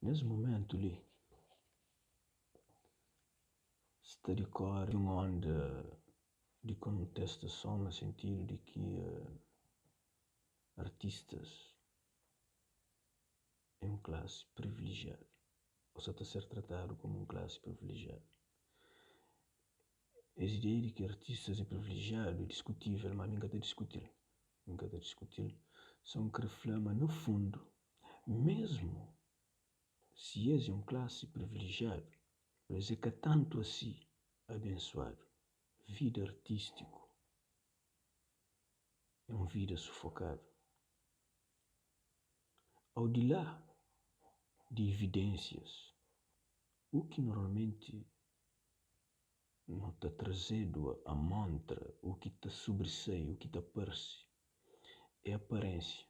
Nes mumentu li, sta dikore un onda di kontestason na sentidu di ki artistas é un klasi privilejiadu o sa ta ser tratadu komu un klasi privilejiadu. Es ideia di ki artistas é privilejiadu é diskutível, ma mi N ka ta diskuti-l. N ka ta diskuti-l. So N kre fla ma na fundu, mesmu si es é un klasi privilejiadu, es é ka tantu asi abensuadu. Vida artístiku é un vida sufokadu. Au di la di ividensias, u ki normalmenti no ta trazedu a montra, u ki ta sobrisai, u ki ta parse, é aparensia.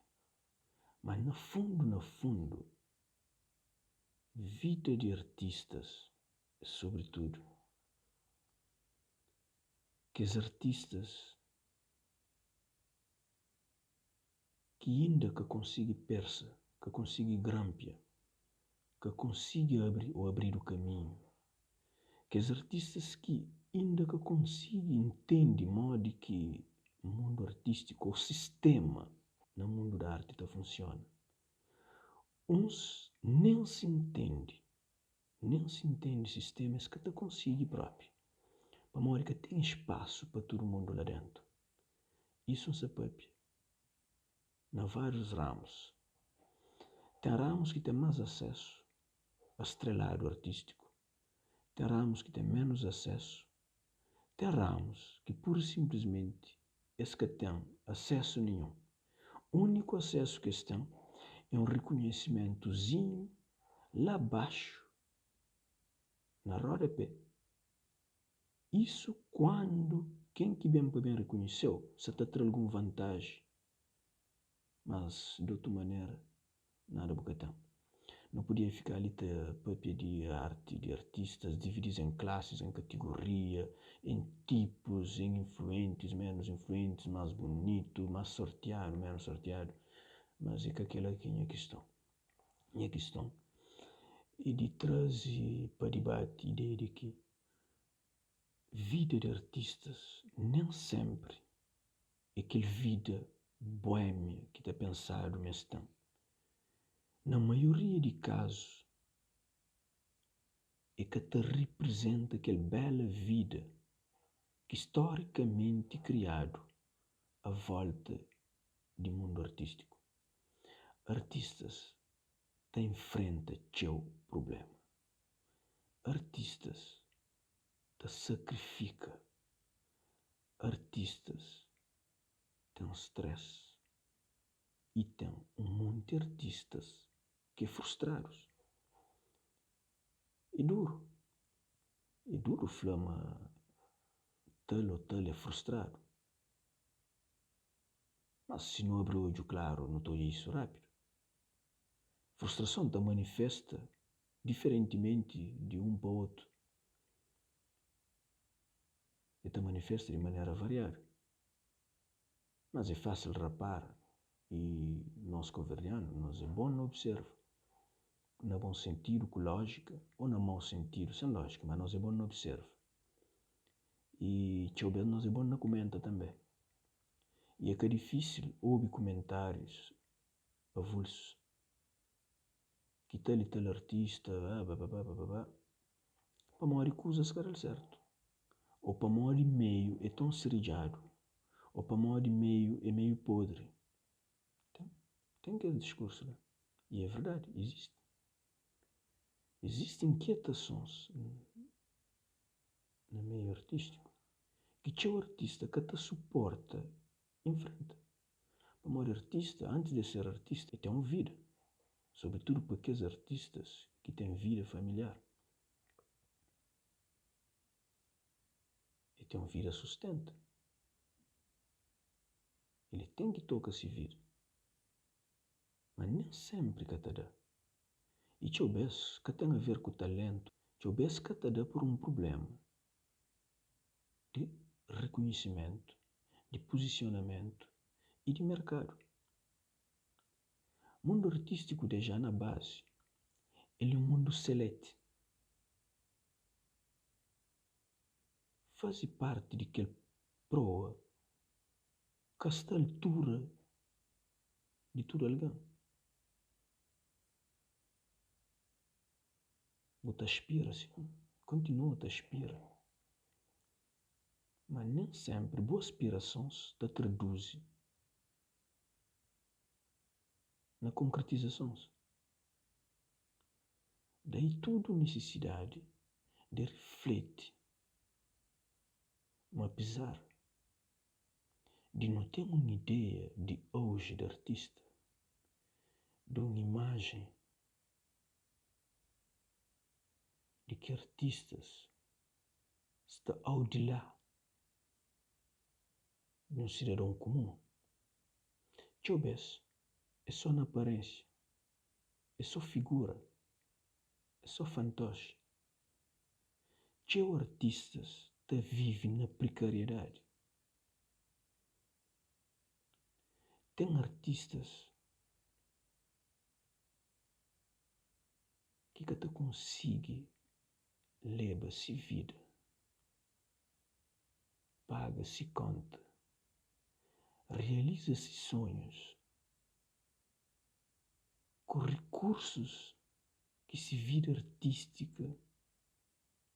Ma na fundu, na fundu, vida di artistas, sobritudu kes artistas ki inda ka konsigi persa, ka konsigi granpia, ka konsigi abri o abridu kaminhu, kes artistas ki inda ka konsigi ntende modi ki mundu artistiku o sistema na mundu di arti ta funsiona. Uns nen si ntende, nen si ntende sistema es ka ta konsigi propi, pamodi ka ten spasu pa tudu mundu la dentu. Isu N sa papia na várius ramus. Ten ramus ki ten más asesu a streladu artistiku, ten ramus ki ten menus asesu, ten ramus ki pura i sinplismenti es ka ten asesu ninhun. Úniku asesu ki es ten é un rikunhesimentuzinhu la baxu na rodapé. Isu kuandu ken ki ben pa ben rikunhise-u sa ta tra algun vantaji, mas di otu manera nada bu ka ten. Nu podia fika li ta papia di arti, di artistas, dividi-s en klasis, en katiguria, en tipus, en influentis, menus influentis, mas bunitu, mas sortiadu, menus sortiadu, mas e ka kila ki é nha kiston. Nha kiston e di traze pa dibati ideia di ki vida di artistas nen senpri é kel vida boémia ki ta pensadu ma es ten. Na maioria di kazu, e ka ta riprizenta kel bela vida ki storikamenti kriadu a volta di mundu artistiku. Artistas ta infrenta txeu prubléma. Artistas ta sakrifika. Artistas ten stress y ten un monti artistas ki é frustradus. É duru, é duru fla ma tal ô tal é frustradu. Mas si nu abri odju klaru nu ta odja isu rápidu. Frustrason ta manifesta diferentimenti di un pa otu. E ta manifesta di manera variadu. Mas é fásil rapara y nos koverdianu nos é bon na observa, na bon sentidu ku lójika ô na mau sentidu sen lójika, mas nos é bon na observa. Y txeu bes nos é bon na kumenta tanbe. Y é ka difísil obi kumentárius avulsus ki tal y tal artista, babababababa, pamodi kuzas ka da-l sértu, ô pamodi meiu é ton siridjadu, ô pamodi meiu é meiu podri. Ten, ten kes diskursu la. Y é verdadi, izisti. Izisti inkietasons na meiu artístiku ki txeu artista ka ta suporta infrenta. Pamodi artista, antis di el ser artista, el ten un vida. Sobritudu pa kes artistas ki ten vida familiar. El ten un vida a sustenta. El ten ki toka si vida. Ma nen senpri ka ta da. I txeu bes ka ten a ver ku talentu, txeu bes ka ta da pur un prubléma di rikunhisimentu, di puzisionamentu i di merkadu. Mundu artístiku deja na bazi. El é un mundu seleti. Faze parti di kel proa ka sta altura di tudu algen. Bu ta aspira sin, kontinua ta aspira. Ma nen senpri bu aspirasons ta traduzi na konkretizasons. Daí tudu nisisidadi di rifleti ma apizar di nu ten un ideia di auji di artista, di un imajen di ki artistas sta au di la di un sidadon kumun, txeu bes é so na aparensia, é so figura, é so fantoxi. Txeu artistas ta vive na prikariedadi. Ten artistas ki ka ta konsigi leba si vida, paga si konta, realiza si sonhus ku rikursus ki si vida artístika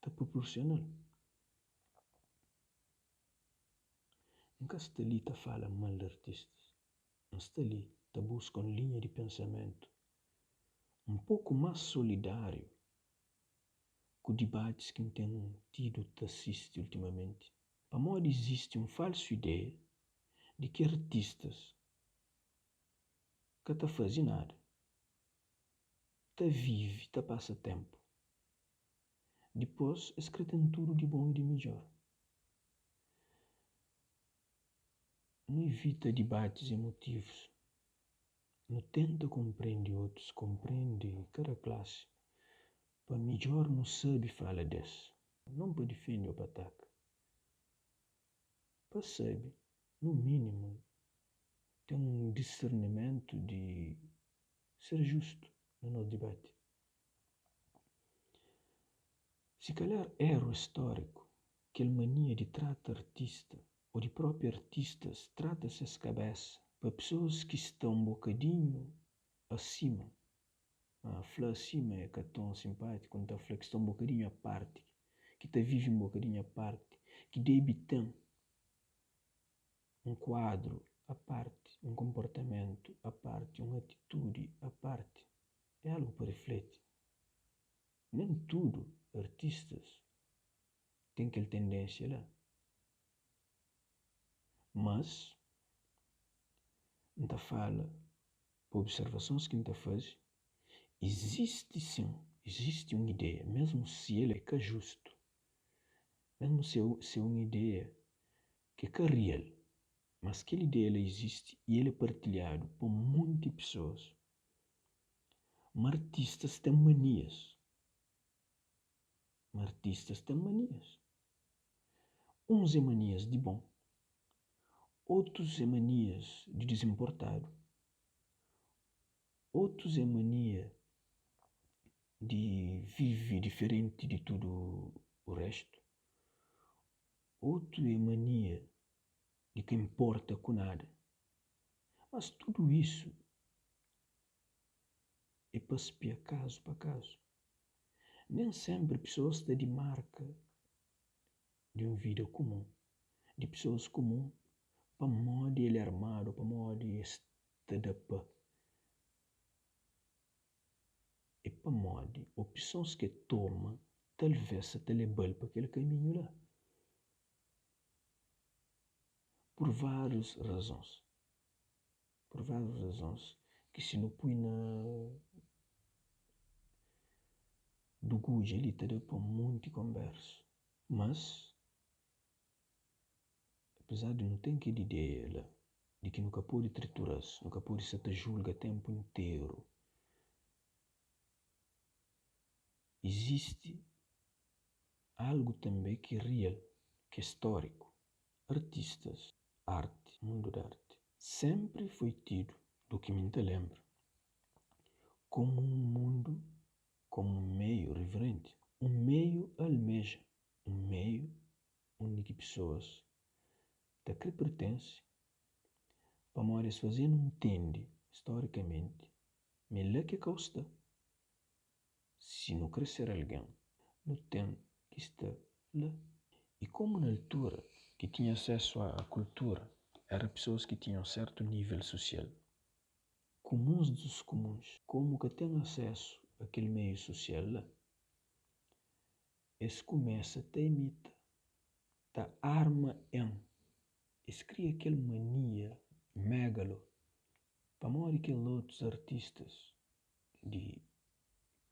ta proporsiona-l. N ka sta li ta fala mal di artistas. N sta li ta buska un linha di pensamentu un poku más solidáriu ku dibatis ki N ten tidu ta sisti ultimamenti. Pamodi izisti un falsu ideia di ki artistas ka ta faze nada, ta vive ta pasa tenpu. Dipôs es kre ten tudu di bon i di midjór. Nu ivita dibatis emotivus. Nu tenta konprende otus, konprende kada klasi pa midjór nu sabe fala des. Non pa difende ô pa ataka. Pa sabe, nu mínimu, ten un disernimentu di ser justu na nos dibati. Si kalhar eru é stóriku, kel mania di trata artista ô di propi artistas trata ses kabesa pa pesoas ki sta un bokadinhu asima, ma fla asima é ka ton sinpátiku, N ta fla ki sta un bokadinhu a parti, ki ta vive un bokadinhu a parti, ki debe ten un kuadru a parti, un konportamentu a parti, un atitudi a parti, é algu pa rifleti. Nen tudu artistas ten kel tendénsia la. Mas, N ta fala pa observasons ki N ta faze, izisti sin, izisti un ideia, mesmu si el é ka justu, mesmu si é un ideia ki é ka real, mas kel ideia la izisti i el é partilhadu pa monti pesoas, ma artistas ten manias. Ma artistas ten manias. Uns é manias di bon, otus é manias di dizinportadu, otus é mania di vive diferenti di tudu o restu, otu é mania di ka inporta ku nada. Mas tudu isu é pa spia kazu pa kazu. Nen senpri pesoas ta dimarka di un vida kumun, di pesoas kumun, pamodi el é armadu, pamodi es ta da pa. É pamodi opisons ki el toma talves sa ta leba-l pa kel kaminhu la. Pur várius razons. Pur várius razons ki si nu pui na dugudja li ta da pa monti konbersu. Mas, apezar di nu ten kel ideia la di ki nu ka pode tritura-s, nu ka pode sa ta julga tenpu interu, izisti algu tanbe ki é rial, ki é stóriku. Artistas, arti, mundu di arti, senpri foi tidu, du ki mi N ta lenbra, komu un mundu. pesoas ta kre pertense pamodi es faze-nu ntende storikamenti ma é la ki kau sta. Si nu kre ser algen, nu ten ki sta la. I komu na altura ki tinha asesu a kultura era pesoas ki tinha un sertu nivel susial, kumuns dus kumuns, komu ka ten asesu a kel meiu susial la, es kumesa ta imita, ta arma en, es kria kel mania megalo pamodi kel otus artistas di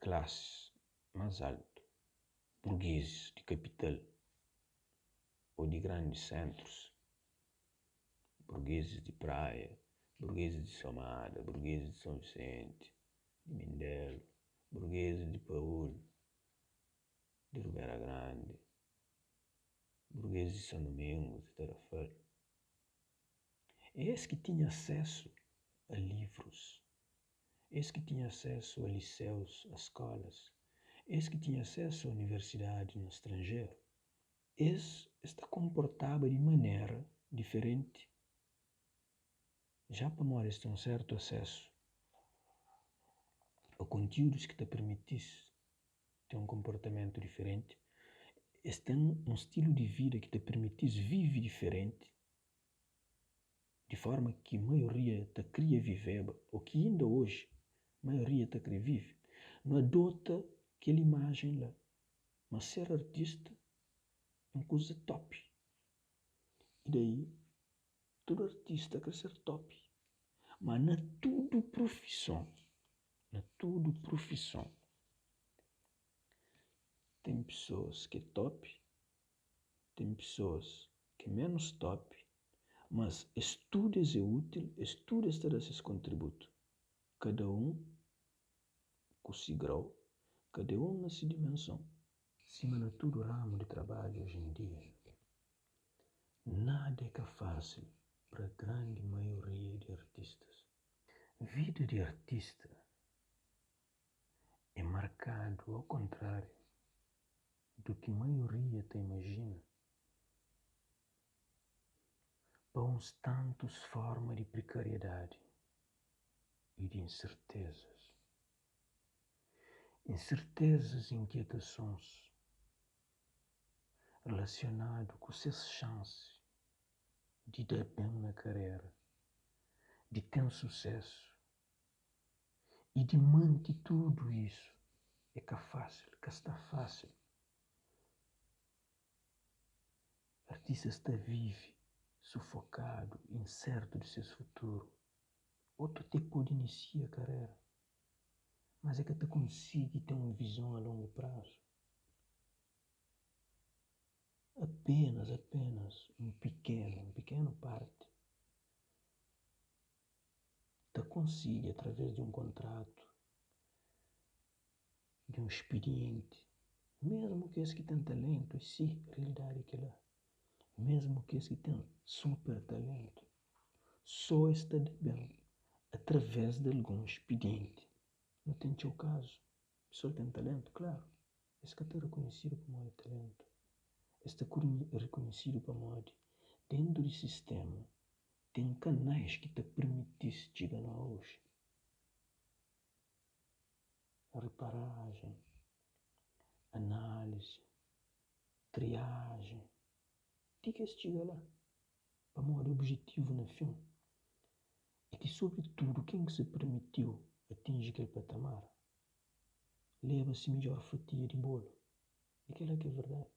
klasis más altu, burgezis di kapital ô di grandis sentrus, burgezis di Praia, burgezis di Somada, burgezis di Son Visenti, di Mindelu, burgezis di Paul, di Rubera Grandi, burgezis di Son Dumingus, di Tarafal. É es ki tinha asesu a livrus, es ki tinha asesu a liseus, a skolas, es ki tinha asesu a universidadi na stranjeru. Es, es ta konportaba di manera diferenti já pamodi es ten un sertu asesu a kontiúdus ki ta permiti-s ten un konportamentu diferenti, es ten un stilu di vida ki ta permiti-s vive diferenti, di forma ki maioria ta kria viveba ô ki inda oji maioria ta kre vive. Nu adota kel imajen la ma ser artista é un kuza top. I daí tudu artista kre ser top. Ma na tudu prufison, na tudu prufison ten pesoas ki é top, ten pesoas ki é menus top, mas es tudu es é útil, es tudu es ta da ses kontributu. Kada un ku si grau, kada un na si dimenson. Sima na tudu ramu di trabadju oji en dia, nada é ka fásil pra grandi maioria di artistas. Vida di artista é markadu au kontráriu du ki maioria ta imajina, pa uns tantus forma di prekariedadi i di insertezas. Insertezas i inkietasons relasionadu ku ses xansi di da ben na karera, di ten susesu i di mante tudu isu é ka fásil, ka sta fásil. Artistas ta vive sufokadu, insertu di ses futuru. Otu te pode inisia karera, mas é ka ta konsigi ten un vizon a longu prazu. Apenas, apenas un pikenu, un pikenu parti ta konsigi através di un kontratu, di un spidienti, mesmu kes ki ten talentu, é si, realidadi é kila, mesmu kes ki ten super talentu, so es ta da ben através di algun spidienti. Nu ten txeu kazu, pesoal ten talentu, klaru, es ka ta rekonhesidu pamodi talentu, es ta rekonhesidu pamodi dentu di sistema ten kanais ki ta permiti-s txiga na auji. Riparajen, análisi, triajen, ti ki es txiga la. Pamodi objetivu na fin é ki sobritudu ken ki sa permitiu atinji kel patamar leba si midjor fatia di bolu. É kela ki é verdadi.